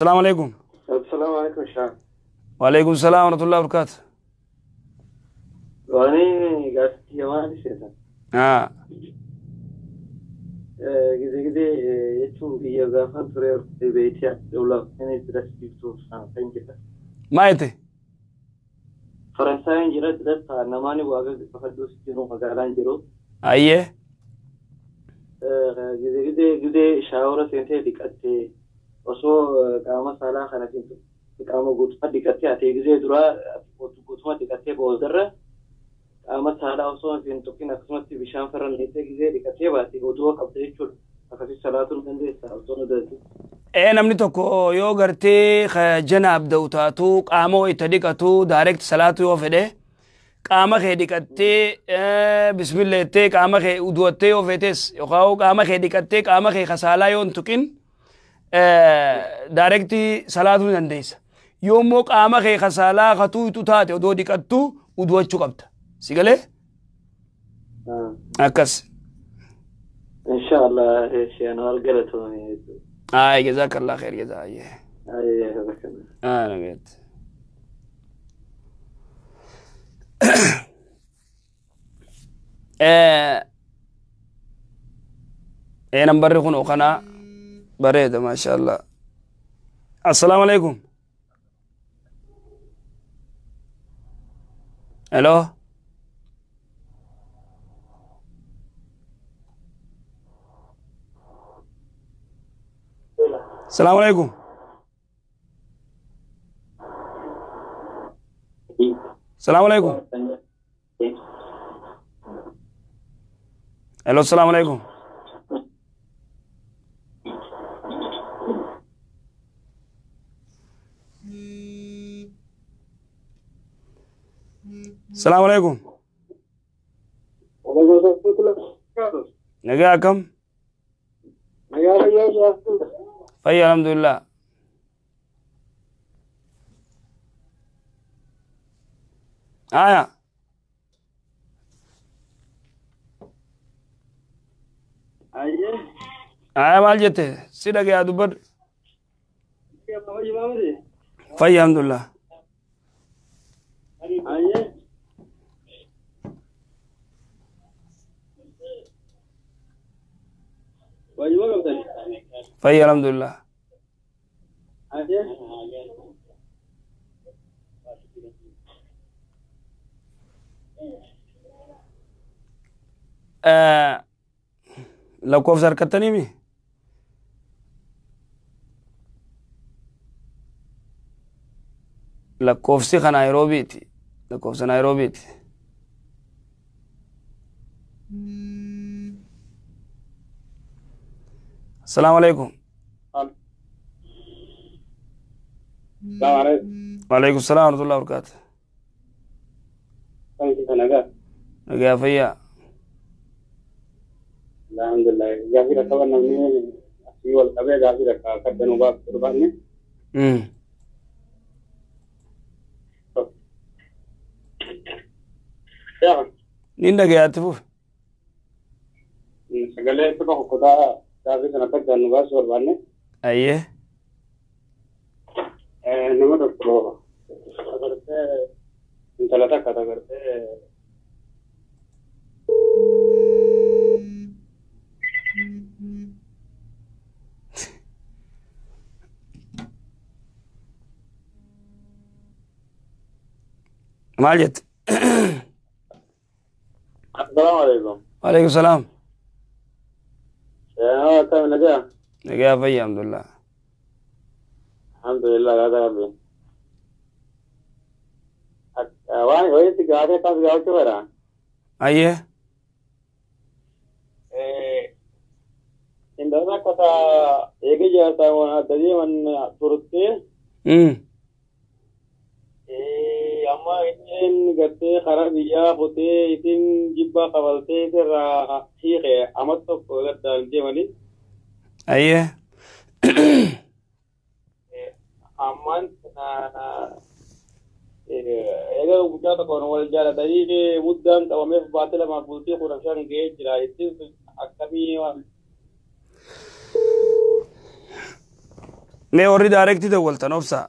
Asalaamu alaikum. Assalaamu alaikum Shaa. Waalaikum salaam warahmatullahi wabarakatuh. Waani gaaffii maali seetan? Ah, Gizee gizee jechuun biyya gaafan ture beektii dawlaa jira jirtu kan jira. Maal jette? Faransaayiin jira jira namaani waaqa gaafadhuus jiru magaalaan jiru. Ayyee. Gizee gizee gizee shaawara seentee dhiqattee osoo qaama saalaa kana qaama guutummaa dhiqattee ati gizee duraa guutummaa dhiqattee boodarra qaama saalaa osoo hin tuqin akkasumatti bishaan farra neettee gizee dhiqattee baate oduu qabda jechuudha. Akkasii salaatuu ni dandeessa osoo nu dandeessu. Ee namni tokko yoo gartee janaab da'u taatu qaama itti dhiqatu direct salaatu yoo fedhe qaama kee dhiqattee bismillah jettee qaama kee uduwattee yoo feetes yookaan qaama kee dhiqattee qaama kee kasaalaa yoo hin tuqin direct salaatuu ni dandeessa. Yoo immoo qaama kee kasaalaa katuutu taate odoo dhiqattu uduwachuu qabda. Si galee? Akkas. Inshallah sheen galatoomii. Ay, jazakallah khair jazaa. Ayyee. Ayyee jazakallah. Ah, nagaatti. Ee nambarri kun kana bareeda maasha Allah. Assalaamu alaikum. Hello. Assalaamu alaikum. Assalaamu alaikum. Hello, assalaamu alaikum. Assalaamu alaikum. Nagaa akkam? Fayya alhamdulillah. Aya. Aya maal jette? Si dhagayaa dubbadhu. Fayya alhamdulillah. Fayya alhamdulillah. Lakkoofsa harkattanii mi? Lakkoofsi kan Naayiroobiiti. Lakkoofsa Naayiroobiiti. Assalaamu alaikum. Waalaikum salaam warahmatullahi wabarakatuh. Nagaa fayyaa. Alhamdulillah. Gaaffii rakka namni asii wal qabee gaaffii rakka akka danuu baaf barbaanne. Niin dhagayaatti fuuf. Sagalee tuba hokkotaa gaaffii sana akka danuu baasuu barbaanne. Ayyee. Nama tokko agartee intala takka agartee Maal jette? Assalaamu alaikum. Waalaikum salaam. Akkam nagaa? Nagaa fayyaa alhamdulillah. Alhamdulillah gaafa rabbi. Waan wayitti gaafii akkas gaafachuu fedha. Ayyee. Intala takka ta eegi jaarsaa waan adda deeman turtee amma isheen gartee karaa biyyaa kutee isin jibbaa qabaltee isirraa hiike amma tokko gaddaan deemanii. Ayyee. Ammaan eega guddaa tokkoon wal jaalatanii muddaan qabameef baatee lamaaf bultii 15 ga'ee jira. Ittiin akkamii waan. Mee warri daarektii dawwaltan obsaa.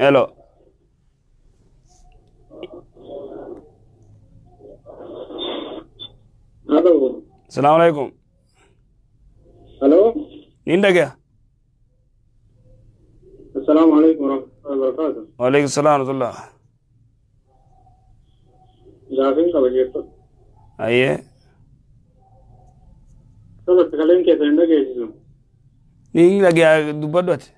Hello. Hello. Salaamu alaikum. Hello. Niin dhagaya. Assalaamu alaikum warahmatullahi wabarakatuh. Waalaikum salaam warahmatullah. Gaafiin qaba jechuudha. Ayyee. Saba sagaleen keessan hin dhageessisu. Niin dhagaya dubbadhu ati.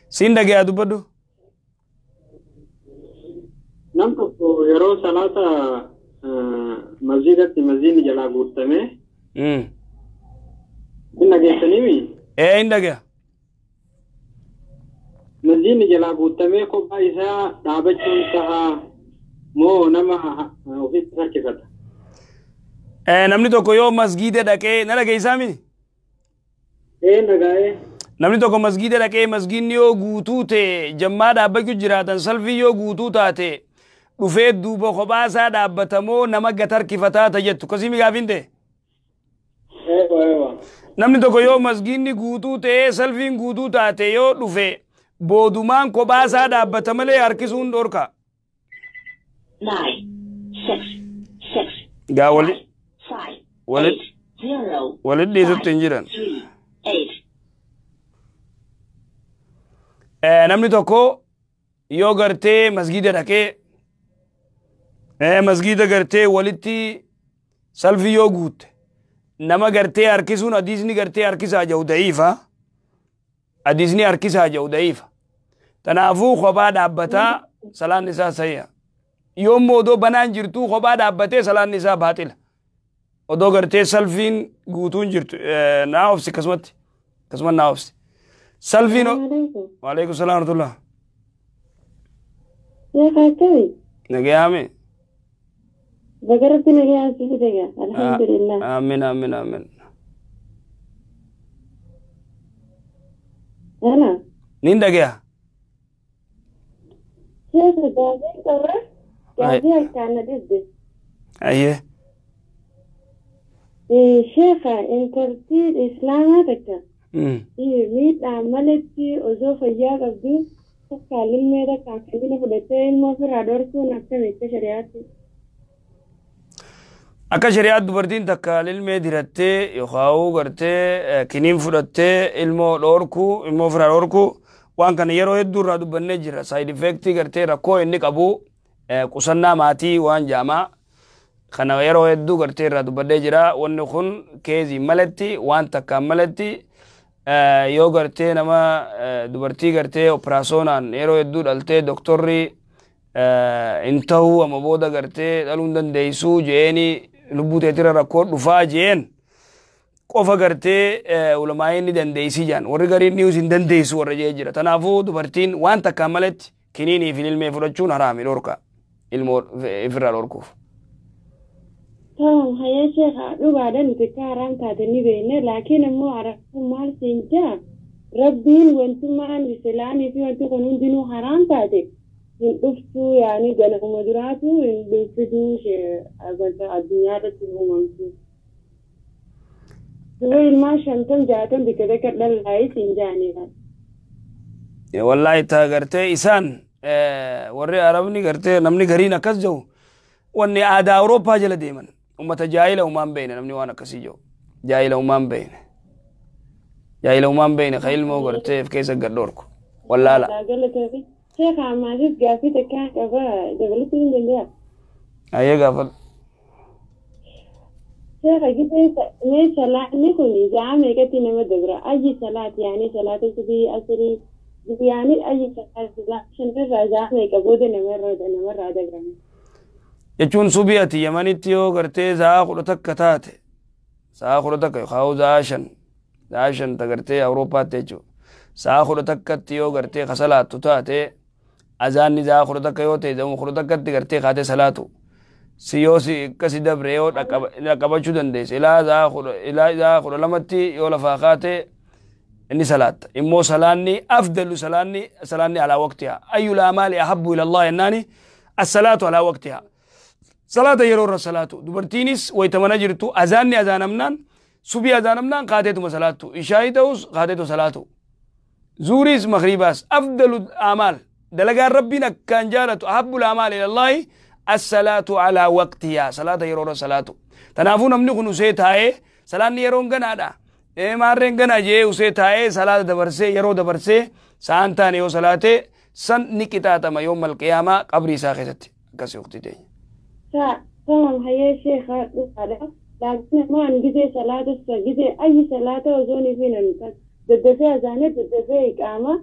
Siin dhagaya dubbadhu. Nam tokko yeroo salaata masjidatti masjidni jalaa guutamee hin dhageessaniimi? Ee hin dhagaya. Masjidni jalaa guutamee kophaa isaa dhaabachuun tahaa moo nama ofitti harkifata? Namni tokko yoo masgiida dhaqee na dhageessaa miti? Ee dhagaa'ee. Namni tokko masgiida dhaqee masgiidni yoo guutuu ta'e jammaa dhaabbachuu jiraatan salfii yoo guutuu taate dhufee duuba kophaa isaa dhaabbatamoo nama gad harkifataa ta'a jettu akkasii mi gaafiin ta'e? Namni tokko yoo masgiidni guutuu ta'e salfiin guutuu taate yoo dhufe boodumaan kophaa isaa dhaabbata malee harkisuun dhorka. 9 6 6 Gaa wali 5 wali 8 0 walit dhiisutti hin jiran. 3 8. Namni tokko yoo gartee masgiida dhaqee masgiida gartee walitti salfii yoo guutte nama gartee harkisuun hadiisni gartee harkisaa jiru da'iifa. Hadiisni harkisaa jiru da'iifa. Kanaafuu kophaa dhaabbataa salaan isaa sayya. Yoo immoo odoo banaan jirtuu kophaa dhaabbatee salaan isaa baaxila. Odoo gartee salfiin guutuun jirtu naa obsi akkasumatti akkasuma naa obsi. Salfiin. Waalaikum salaam warahmatullah. Sheekh akkami? Nagayaame. Baga Rabbi nagayaan si fide gaa. Alhamdulillah. Amiin amiin amiin. Ana. Niin dhagaya. Sheekh gaafii qaba. Gaafii harkaan na dhibde. Ayyee. Sheekh intalti Islaamaa takka. Miidhaan malatti osoo fayyaa qabdu takka ilmee takka fayyina fudhattee ilmoo ofirraa dhorkuun akkamitti shari'aatti? Akka shari'aatti dubartiin takka ilmee dirattee yookaan gartee kiniin fudhattee ilmoo dhorkuu ilmoo ofirraa dhorkuu waan kana yeroo hedduu irraa dubbannee jira. Saayid effektii gartee rakkoo inni qabu qusannaa maatii waan jaamaa kana yeroo hedduu gartee irraa dubbannee jira. Wanni kun keezii malatti waan takkaan malatti yoo gartee nama dubartii gartee operaasyoonaan yeroo hedduu dhaltee doktorri hin ta'uu amma booda gartee dhaluu hin dandeessuu jeeni lubbuu teetira rakkoo dhufaa jeen qofa gartee ulamaa'in ni dandeessii jaan warri gariin niwus hin dandeessu warra jee jira. Kanaafuu dubartiin waan takkaan malatti kiniinii fi ilmee fudhachuun haraami dhorka ilmoo ifirraa dhorkuuf. Tamam hayya sheekh dhugaadha nuti akka haraam taate ni beekne laakiin immoo arafuu maal siin jaa rabbiin wantummaan islaamii fi wanti kun hundinuu haraam taate hin dhuftuu yaani ganama duraatu hin dhuftuu addunyaa irratti uumamtu. Duba ilmaan 50 60 bikka takka dhallaayis hin jaaniidha. Wallaahi taa gartee isaan warri arabni gartee namni gariin akkas jiru wanni aadaa Awurooppaa jala deeman. Ummata jaahila uumaan beekne namni waan akkasii jiru. Jaahila uumaan beekne. Jaahila uumaan beekne ka ilmoo gartee of keessa gad dhorku. Wallaala. Sheekh Amaasis gaaffii takkaa qaba dabalachuu hin danda'a. Ayyee gaafadhu. Sheekh gitee mee salaanni kun ja'a meeqatti nama dabra? Ayyi salaat yaani salaata subii asirii yaani ayyi salaat shanirraa ja'a meeqa booda namarraa dabrame? Jechuun subii ati Yamanitti yoo gartee sa'a 11 taate sa'a 11 yookaan sa'a 5 ta gartee Awurooppaatti jechuudha. Sa'a 11tti yoo gartee ka salaattu taate azaanni sa'a 11 yoo ta'e zama 11tti gartee kaatee salaatu si yoo si akkasi dabre yoo dhaqqabachuu dandeesse ilaa sa'a 12tti yoo lafaa kaate inni salaatta. Immoo salaanni afdalu salaanni alaa waqtihaa ayyul amaali ahabbu ila Allah jennaani as-salaatu alaa waqtihaa. Salaata yeroo irra salaatu. Dubartiinis wayita mana jirtu azaanni azaanamnaan subii azaanamnaan kaateetuma salaattu. Ishaayii ta'us kaateetuma salaatu. Zuuriis magriibaas afdalu amaal dalagaan rabbiin akkaan jaalatu ahabbul amaal ilallaahi assalaatu alaa waqtihaa salaata yeroo irra salaatu. Tanaafuu namni kun usee taa'ee salaanni yeroon ganaadha. Maarreen ganaa jee usee taa'ee salaata dabarsee yeroo dabarsee sa'aan taane yoo salaate san ni qixaaxama yoo malqiyaamaa qabrii isaa keessatti akkasii waqtii teenya. Tamam hayyee sheekha dhugaadha. Laakiin immoo ani gizee salaata gizee ayyi salaata osoo ni fi nan daddafee azaanee daddafee iqaama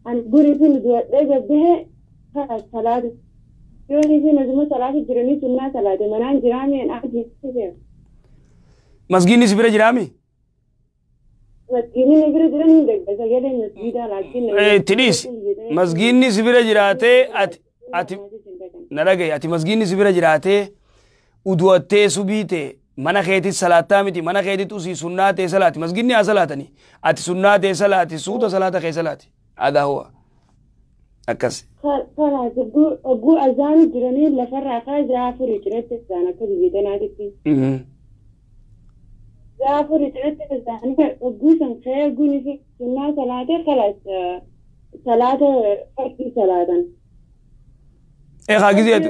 ani gurii fi du'adhee gabbahee salaata yoo ni fi nazuma salaata jiranii sunnaa salaate manaan jiraami an ajjeesise. Masgiinni si bira jiraami? Masgiinni na bira jiran hin dagga sagalee masgiidaa laakiin. Itti dhiisi. Masgiinni si bira jiraatee ati na dhagaye ati masgiinni si bira jiraatee udu'attee subii ta'e mana keetit salaattaa miti mana keetit usii sunnaa ta'e salaati masgiinni haa salaatanii ati sunnaa ta'e salaati suuta salaata kee salaati adaa huwa akkas. Kalaas ogguu azaanu jiranii lafarraa kaa 4:00 cinatti isaan akka biyya tanaatitti. 4:00 cinatti isaanii ogguu san ka'ee ogguun fi sunnaa salaatee kalaas salaata fardii salaatan. Eegaa gizeetu.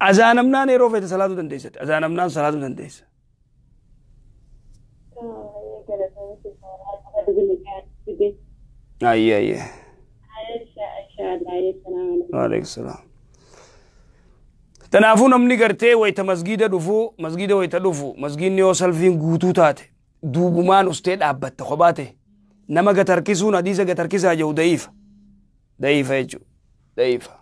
Azaanamnaan yeroo feete salaatuu dandeessatti. Azaanamnaan salaatuu dandeessa. Ayyee ayyee. Waalaikum salaam. Kanaafuu namni gartee wayita masgiida dhufu masgiida wayita dhufu masgiidni yoo salfiin guutuu taate duubumaan ustee dhaabbatta kophaa ta'e nama gatarkisuun hadiisa gatarkisaa jiru da'iifa. Da'iifa jechuudha. Da'iifa.